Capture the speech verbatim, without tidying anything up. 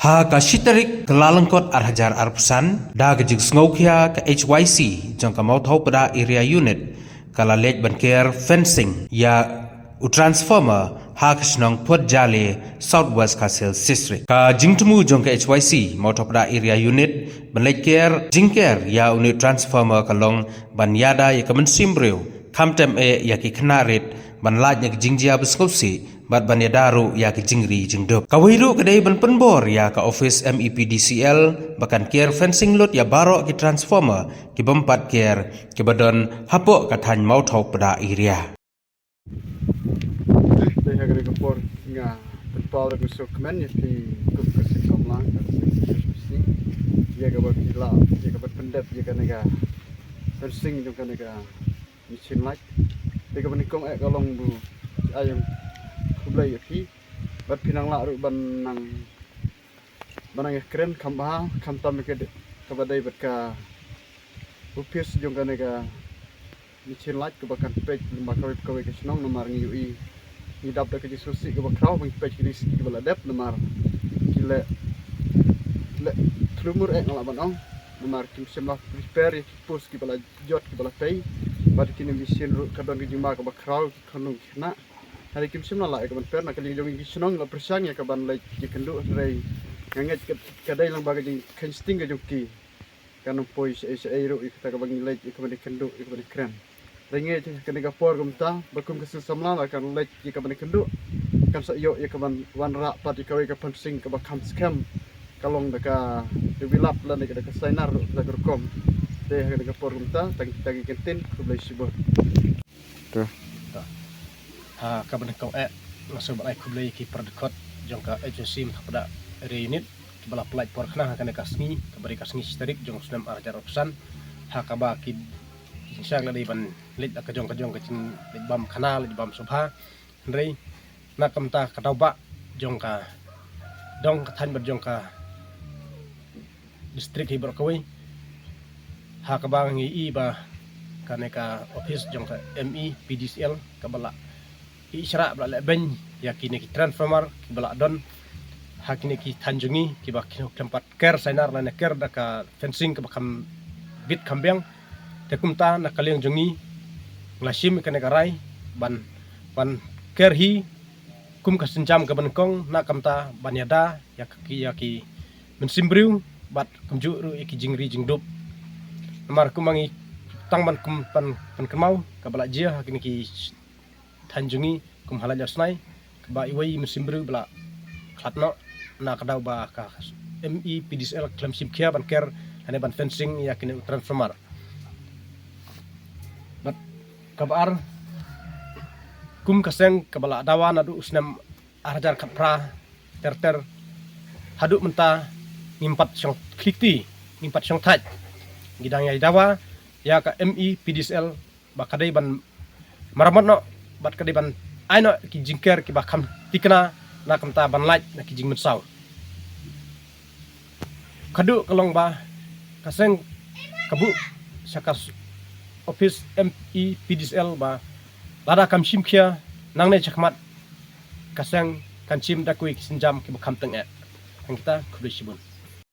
Ha ka shi tarik Kyllalyngkot ar hajar arphew san, da ka jingsngewkhia ka H Y C jong ka Mawthaw Pdar Area Unit ka la leit ban ker fencing ïa u transformer ha ka shnong Phuj Jale, South West Khasi Hills District. Ka jingthmu jong ka H Y C Mawthaw Pdar Area Unit ban leit ker, jingker ïa une u transformer ka long ban ïada ïa ka mynsiem briew, khamtam eh ïa ki khynnah rit, ban lait na ka jingjia ba sngewsih bad ban ïada ruh ïa ka jingri jingdup. Kawei ruh ka dei ban pynbor ïa ka office M E P D C L ba kan ker fencing lut ïa baroh ki transformer ki bym pat ker, ki ba don hapoh ka thaiñ Mawthaw Pdar area. Te ha kane ka por nga pynpaw da ka suk kmen ïa phi kum ka seng samla ka seng seng ïa ka ba phi la ïa ka ba pyndep ïa kane ka fencing jong kane ka machine light. Te ka ba nyngkong eh ka long ba ai ïa khublei ïa phi bad phi nang lah ruh ban nang ban nang ïa kren kham bha khamtam ïa ka de-, ka ba dei bad ka office jong kane ka machine light ka ba kan peit lem bad kawei kawei ka shnong namar ngi ïohi ngi dap da ka jingsngewsih ka ba khraw ban peit ki dei ki ba la dep namar ki leh leh thlumur eh nga lah ban ong namar kim shym la prepare ïa ki post ki ba la jot ki ba la tei bad kine machine ruh ka don ka jingma ka ba khraw ki khonung ki khynnah. Hynrei kim shym la lah ïa ka ban per na ka liang jong ki shnong la pyrshang ïa ka ban leit ïakynduh hynrei nga ngeit ka, ka dei lang ba ka jingkheiñ sting ka jong ki. Kan ym poi shaei shaei ruh ïa kata ka ba ngi leit ïa ka ban ïakynduh ïa ka ban ïakren. Hynrei ngeit ha kane ka por kumta ba kum ka seng samla la kan leit ïa ka ban ïakynduh kan sa ïoh ïa ka ban wanrah pat ïa kawei ka fencing ka ba kham skhem. Ka long da ka, da ka bilap lane da ka sainar ruh da ka rukom. Te ha kane ka por kumta tang kita ki kyntien, khublei shibun. Te ha ka ba nyngkong eh nga sngewbha ban ai khublei ki para dkhot jong ka H Y C Mawthaw Pdar Area Unit ki ba la pynlait por khnang ha kane ka sngi, ka ba dei ka sngi shi tarik jong u snem ar hajar arphew san, ha ka ba ki jingshai la dei ban leit la ka jong ka jong ka jingleit bam khana, leit bam sngewbha. Hynrei na ka bynta ka daw ba jong ka dong ka thaiñ bad jong ka district hi baroh kawei, ha ka ba ngi i ba kane ka office jong ka M E P D C L ka ba la i shrah ba la leh beiñ ïa kine ki transformer ki ba la don ha kine ki thaiñ jong ngi ki ba khlem pat ker sainar lane ker da ka fencing ka ba kham bit kham biang. Te kumta na ka liang jong ngi la shim kane ka rai ban, ban ker hi kum ka sienjam ka ba nyngkong na ka bynta ban ïada ïa ki, ïa ki mynsiem briew bad kumjuh ruh ïa ki jingri jingdup. Namar kum ma ngi tang ban kum, ban, ban kynmaw ka ba la jia ha kine ki thaiñ jong ngi kum ha Laitlawsnai ka ba iwei i mynsiem briew ba la khlad noh na ka daw ba ka M E P D C L khlem shim khia ban ker lane ban fencing ïa kine u transformer. Bad ka ba ar, kum ka seng ka ba la dawa naduh u snem ar hajar khatphra ter ter haduh mynta ngim pat shong khlieh kti, ngim pat shong thait. Ngi dang ïai dawa ïa ka M E P D C L ba ka dei ban maramot noh bad ka dei ban ai noh ki jingker ki ba kham tikna na ka bynta ban lait na ki jingmynsaw. Ka dei ka long ba ka seng ka buh sha ka s-, office M E P D C L ba lada kam shim khia nangne shakhmat ka seng kan shim da kiwei ki sienjam ki ba kham teng eh. Hangta khublei shibun.